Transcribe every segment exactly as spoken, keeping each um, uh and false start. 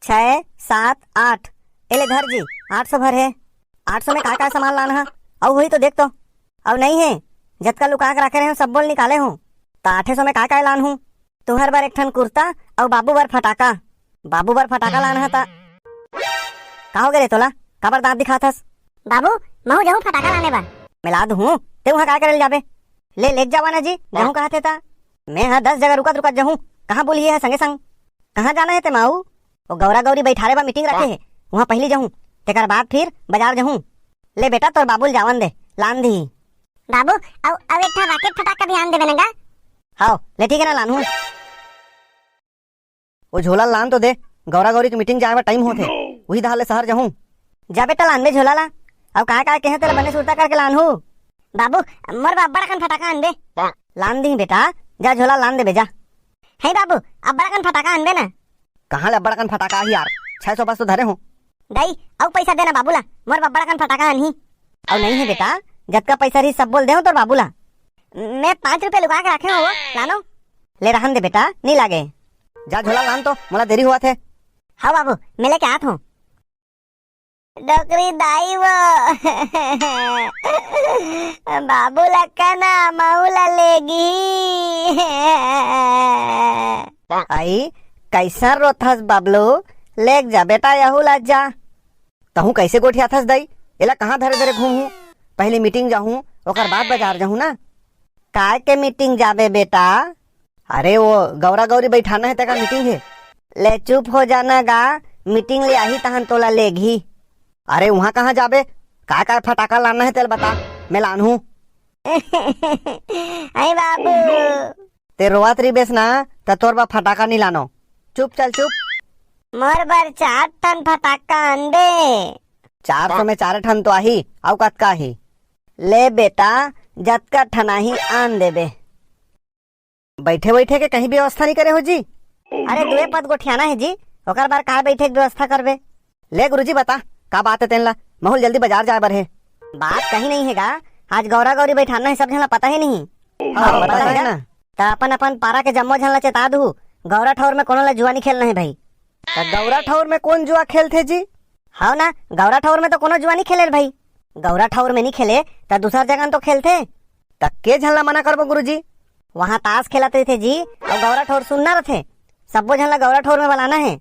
छह, सात, आठ। ए ले धर जी, आठ सौ भर हे। आठ सौ में का का सामान लान हा? अउ होही तो देख तो। अउ नहीं हे, जतका लुका के राखे रहे हूँ, सब बोल निकाले हूँ। त आठे सौ में का का लान हूँ? तुहर बर एक ठन कुर्ता अउ बाबू बर फटाका। बाबू बर फटाका लान हा त। का हो गे रे तोला? काबर दांत दिखात हस? बाबू, महू जाहूँ फटाका लाने बर। मैं ला दूहूँ, ते उहाँ का करे ल जाबे? ले, लेग जावा ना जी, जाहूँ कहा थे ता। मैं हा दस जगह रुकत रुकत जाहूँ, कहाँ बोलिए है संगे संग? कहाँ जाना है ते माऊ? वो गौरा गौरी बैठारे बा मीटिंग रखे है, वहाँ पहली जाहूँ, तेकर बाद फिर बाजार जाहूँ। ले बेटा, तोर बाबू ल जावन दे, लान दी। बाबू, अउ, अउ एक ठा राकेट फटाका भी आन देबे ना गा। हाव, ले ठीक है ना, लानहूँ। ओ झोला लान तो दे, गौरा गौरी के मीटिंग जाए बर टाइम होथे, उही दहा ले शहर जाहूँ। जा बेटा, लान दे झोला ला। अउ का का कहे तेला बने सुरता करके लानहूँ। बाबू, मोर बर अब्बड़ अकन फटाका आन दे। लान दी बेटा, जा झोला लान दे बे जा। हे बाबू, अब्बड़ अकन फटाका आन दे ना। कहाँ ले अब्बड़ अकन फटाका आही यार, छह सौ बस तो धरे हूँ। दाई, अउ पैसा देना बाबू ला, मोर बर अब्बड़ अकन फटाका आनही। अउ नहीं है बेटा, जतका पैसा रही सब बोल दे तोर बाबू ला। मैं पाँच रुपया लुका के राखे हूँ, लानो। ले रहन दे बेटा, नहीं लागे। जा झोला लान तो, मोला देरी होवत हे। हाँ बाबू, मैं लेके आत हूँ। डोकरी दाई वो। बाबू ला कहना, महू ला लेगी। आई, कैसन रोथस बबलू? लेग जा बेटा, यहू ला जा। तहूँ कैसे गोठियाथस दाई? एला कहाँ धरे धरे घूमहूँ? पहले मीटिंग जाहूँ, ओकर बाद बाजार जाहूँ ना। काय के मीटिंग जाबे बेटा? अरे वो गौरा गौरी बैठाना है, तेका मीटिंग है। ले चुप हो जाना गा, मीटिंग ले आही तहन तोला लेगही। अरे वहाँ कहाँ जाबे? काय काय फटाका लाना है तेल बता, मैं लानहूँ। अरे बाबू। ते रोवत रहिबेस ना, त तोर बर फटाका नी लानो। चुप चल चुप। मोर बर चार ठन फटाका आन दे। चार सौ में चार ठन तो आही, अउ कतका आही? ले बेटा, जतका ठन आही आन देबे। बैठे बैठे के कहीं व्यवस्था नहीं करे हो जी? अरे दुए पद गोठियाना है जी, ओकर बर का बैठे के व्यवस्था करबे? ले गुरुजी बता, का बात है तेन ला? महू ल जल्दी बाजार जाए बर हे। बात कहीं नहीं है गा, आज गौरा गौरी बैठाना है, सब झन ला पता ही नहीं। हाँ, हाँ, पता पता है है ना। ना। त अपन अपन पारा के जम्मो झन ला चेता दू, गौरा ठौर में कोनो ला जुआ नहीं खेलना है भाई। त गौरा ठौर में कौन जुआ खेलथे जी? हाँ ना, गौरा ठौर में तो कोनो जुआ नहीं खेले रे भाई। गौरा ठौर में नहीं खेले, त दूसर जगह तो खेलथे। त के झन ला मना करबो गुरुजी? वहाँ ताश खेलत रहिथे जी, अउ गौरा ठौर सुनना रथे। सब्बो झन ला गौरा ठौर में बलाना है।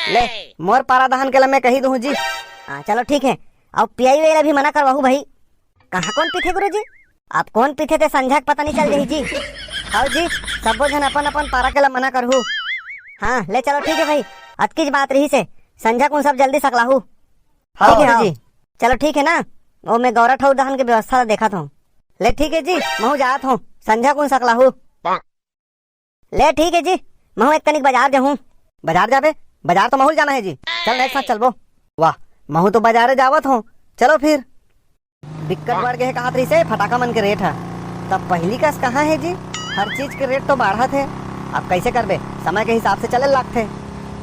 ले, मोर पारा दहन के ला मैं कही दूँ जी। हाँ, चलो ठीक है। अउ पियाई वेला भी मना करवाहू भाई। कहाँ कौन पीथे गुरुजी? अब कौन पीथे ते संझा के पता नहीं चल जाही जी। आओ जी, सब्बो झन अपन अपन पारा के ला मना करहू। हाँ, ले चलो ठीक है भाई, अतकीच बात रही से, संझा कुन सब जल्दी सकलाहू। हाँ, ठीक है, हाँ। जी। चलो ठीक है ना, वो मैं गौरा ठौर दहन के व्यवस्था ला देखत हूँ। ले ठीक है जी, महू जात हूँ, संझा कुन सकलाहू। ले ठीक है जी, महू एक कनिक बाजार जाहूँ। बाजार जाबे? बाजार तो महू ल जाना है जी। चल ना, एक साथ चलबो। वाह, महू तो बाजारे जावत हूँ। चलो फिर। दिक्कत बढ़ गे हे कहत रहिसे फटाका मन के रेट ह। तब पहिली कस कहाँ हे जी? हर चीज के रेट तो बाढ़त हे। अब कैसे करबे? समय के हिसाब से चले ल लागथे।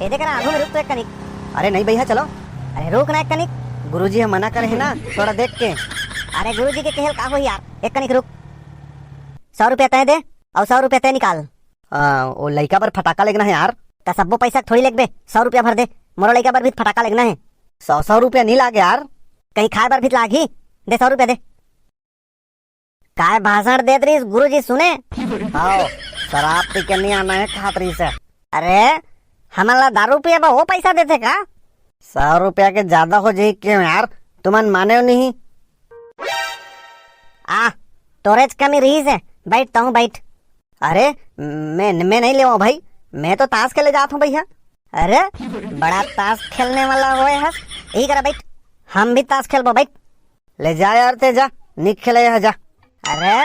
ए देख ना, आगू में रुक तो एक कनिक। अरे नहीं भैया, चलो। अरे रुक ना एक कनिक। गुरुजी ह मना करे हे ना, थोड़ा देख के। अरे गुरुजी के कहे ल का होही यार, एक कनिक रुक। सौ रुपया तय दे, अउ सौ रुपया तय निकाल। आ, ओ लइका बर फटाका लेगना हे यार। त सब्बो पैसा के थोड़ी लेगबे, सौ रुपया भर दे। मोरो लइका बर भी फटाका लेगना हे। सौ, सौ रुपया नी लागे यार। कहीं खाए बर भी त लागही, दे सौ रुपया दे। काय भाषण देत रहिस गुरुजी सुने? हाव, शराब पी के नी आना हे कहत रहिस हे। अरे, हमन ला दारू पिए बर वो पैसा देथे का? सौ रुपया के ज्यादा हो जाही क्यों यार? तुमन माने हो नहीं? आ, तोरेच कमी रहिस हे, बैठ तहूँ बैठ। अरे, मैं, मैं नहीं लेवो भाई, मैं तो ताश खेले जात हूँ भैया। अरे, बड़ा ताश खेलने वाला होए हस, यही करा बैठ, हम भी ताश खेलबो, बैठ। ले जा यार ते जा, नी खेले ह जा। अरे,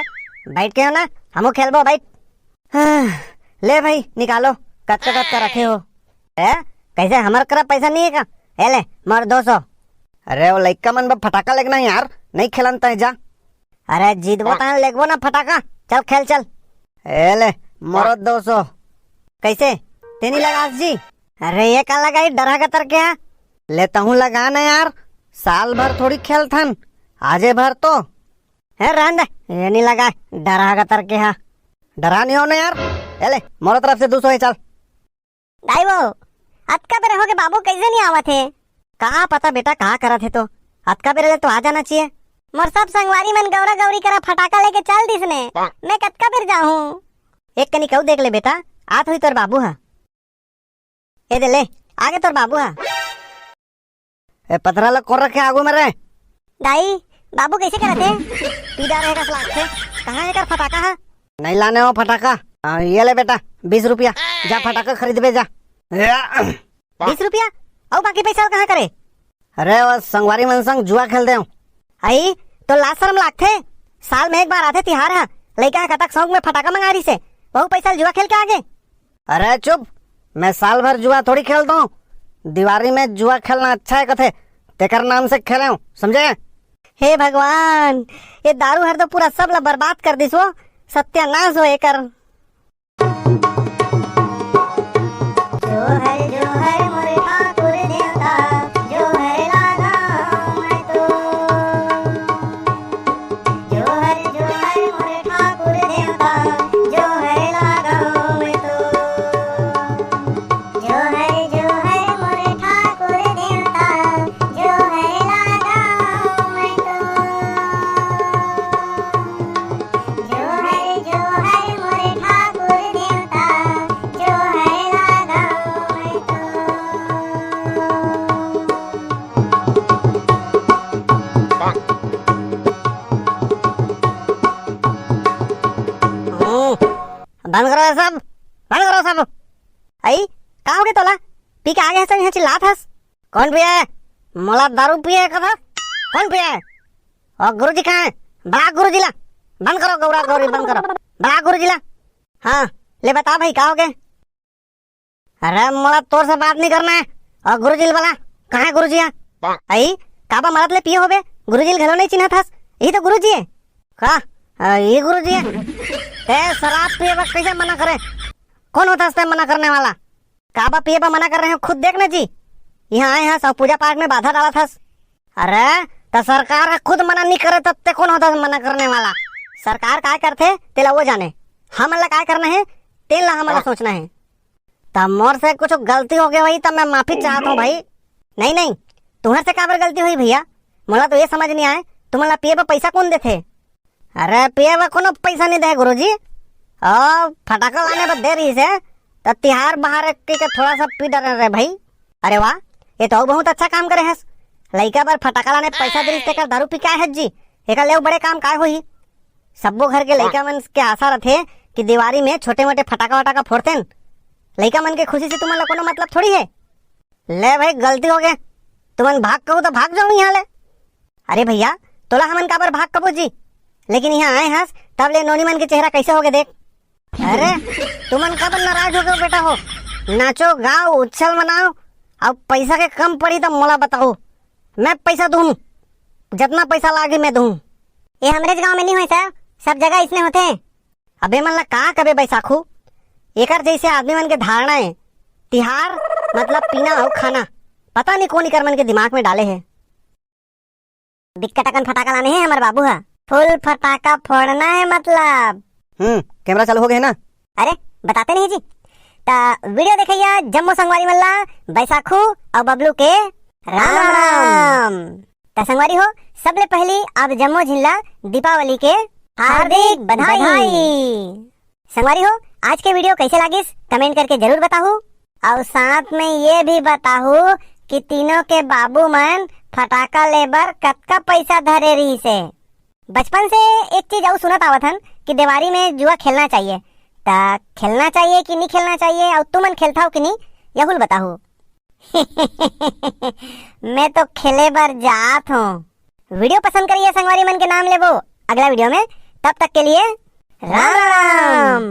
बैठ के हो ना, हमू खेलबो, बैठ। हाँ, ले भाई, निकालो, कतका कतका रखे हो? ए, कैसे हमर करा पैसा नहीं है का? ए ले, मोर दो सौ। अरे, वो लइका मन बर फटाका लेगना है यार, नहीं खेलन तय जा। अरे, जीतबो तहाँ लेगबो ना फटाका, चल खेल चल। ए ले, मोरो दो सौ। कैसे? तेनी लगास जी? अरे, ये का लगाई, डरा गतर के हा? ले तहूँ लगा ना यार, साल भर थोड़ी खेलथन, आजे भर तो। हे रहन दे, ये नहीं लगा, डरा गतर के हा। डरा नहीं हो ना यार। ए ले, मोरो तरफ से दो सौ है, चल। दाई वो, अतका बेर होगे बाबू, कइसे नइ आवत हे? का पता बेटा, का करत हे तो। अतका बेर ले तो आ जाना चाहिए। मोर सब संगवारी मन गौरा गौरी करा फटाका लेके चल दिस ने। मैं कतका बेर जाहूं? एक कनी कहू देख ले बेटा, आत होही तोर बाबू ह। ए दे ले, आगे तोर बाबू ह। ए पथरा ल कोन रखे आगू में रे? दाई, बाबू कइसे करत हे? पी डारे हे कस लागथे। कहाँ हे कर फटाका ह? नइ लाने हों फटाका। हाँ, ये ले बेटा, बीस रुपया। जा फटाका खरीदबे जा। या। बीस रुपया? अउ बाकी पइसा ल कहाँ करे? अरे, वो संगवारी मन संग जुआ खेलत हों। अई, तोला लाज सरम लागथे? साल में एक बार आथे तिहार ह, लइका ह कतक सौंक में फटाका मंगा रिहिसे, वहू पइसा ल जुआ खेल के आगे। अरे चुप, मैं साल भर जुआ थोड़ी खेलत हों। दिवारी में जुआ खेलना अच्छा हे कथे, तेकर नाम से खेले हों, समझे? हे भगवान, ये दारू हर तो पूरा सब ला बर्बाद कर दिस वो, सत्यानाश हो एकर। जोहर जोहर मोर ठाकुर देवता, जोहर लागा मैं तो। जोहर जोहर मोर ठाकुर देवता, जोहर लागा मैं तो। जोहर जोहर मोर ठाकुर देवता, जोहर लागा मैं तो। जोहर जोहर मोर ठाकुर देवता, जोहर लागा मैं तो। हम्म, बंद करो ये सब, बंद करो सब। अई, का होगे तोला? पी के आगे हस, इहाँ चिल्लात हस। कोन पिए हे? मोला दारू पिए हे कथा? कोन पिए हे? ओ गुरुजी कहाँ हे? बला गुरुजी ला। बंद करो गौरा गौरी, बंद करो। बला गुरुजी ला। हाँ, ले बता भाई, का होगे? अरे मोला तोर से बात नइ करना हे। ओ गुरुजी ला बला। कहाँ हे गुरुजी ह? अई, काबर मरत ले पिए होबे? गुरुजी ला घलो नइ चिन्हत हस। इही तो गुरुजी हे। का? अ, इही गुरुजी हे? ते शराब पिए बर कइसे मना करे? कोन होथस ते मना करने वाला? काबर पिए बर मना कर रहे हो, खुद देख ना जी। इहाँ आए हस अउ पूजा पाठ में बाधा डालत हस। अरे, त सरकार ह खुद मना नइ करे, त ते कोन होथस मना करने वाला? सरकार काय करथे, तेला वो जाने। हमन ला काय करना हे, तेन ला हमन ला सोचना हे। त मोर से कुछ गलती होगे होही, त मैं माफी चाहत हों भाई। नहीं, नहीं, तुम्हर से काबर गलती होही भइया? मोला तो ये समझ नइ आए, तुमन ला पिए बर पइसा कोन देथे? अरे, पिए बर कोनो पइसा नइ दे हे गुरुजी। ओ, फटाका लाने बर दे रिहिसे, त तिहार बहार के, के थोड़ा सा पी डरे रे भाई। अरे वाह, ये तो बहुत अच्छा काम करे हस। लइका बर फटाका लाने पइसा दे रिहिस, तेकर दारू पी के आए हस जी। एकर ले अउ बड़े काम काय होही? सब्बो घर के लइका मन के आशा रथे कि दिवारी में छोटे मोटे फटाका वटाका फोड़तेन। लइका मन के खुशी से तुमन ला कोनो मतलब थोड़ी हे। ले भाई, गलती होगे, तुमन भाग कहू त भाग जाओ इहाँ ले। अरे भइया, तोला हमन काबर भाग कबो जी? लेकिन इहाँ आए हस, तब ले नोनी मन के चेहरा कइसे होगे देख। अरे, तुमन काबर नाराज होगे हो बेटा हो? नाचो, गाओ, उछल मनाओ, अउ पइसा के कम पड़ी त मोला बताओ, मैं पइसा दूहूँ, जतना पइसा लागे मैं दूहूँ। ए हमरेच गाँव में नइ होय सर, सब जगह अइसने होथे। अबे मन ला का कबे बैसाखू, एकर जइसे आदमी मन के धारणा हे, तिहार मतलब पीना अउ खाना। पता नइ कोन एकर मन के दिमाग में डाले हे। बिक्कट अकन फटाका लाने हे हमर बाबू ह। फुल फटाका फोड़ना हे मतलब। हम्म, कैमरा चालू होगे हे ना? अरे, बताते नहीं जी। त वीडियो देखइया जम्मो संगवारी मन ला बैसाखू अउ बबलू के राम राम। त संगवारी हो, सबले पहली आप जम्मो झिन ला दीपावली के हार्दिक बधाई। संगवारी हो, आज के वीडियो कइसे लागिस, कमेंट करके जरूर बताहू। अउ साथ में ये भी बताहू कि तीनों के बाबू मन फटाका ले बर कतका पइसा धरे रिहिसे। बचपन से एक चीज अउ सुनत आवत हन कि देवारी में जुआ खेलना चाहिए, त खेलना चाहिए कि नहीं खेलना चाहिए, अउ तुमन खेलथव कि नहीं, यहू ल बताहू। मैं तो खेले बर जात हों। वीडियो पसंद करिए, संगवारी मन के नाम लेबो अगला वीडियो में। तब तक के लिए राम राम।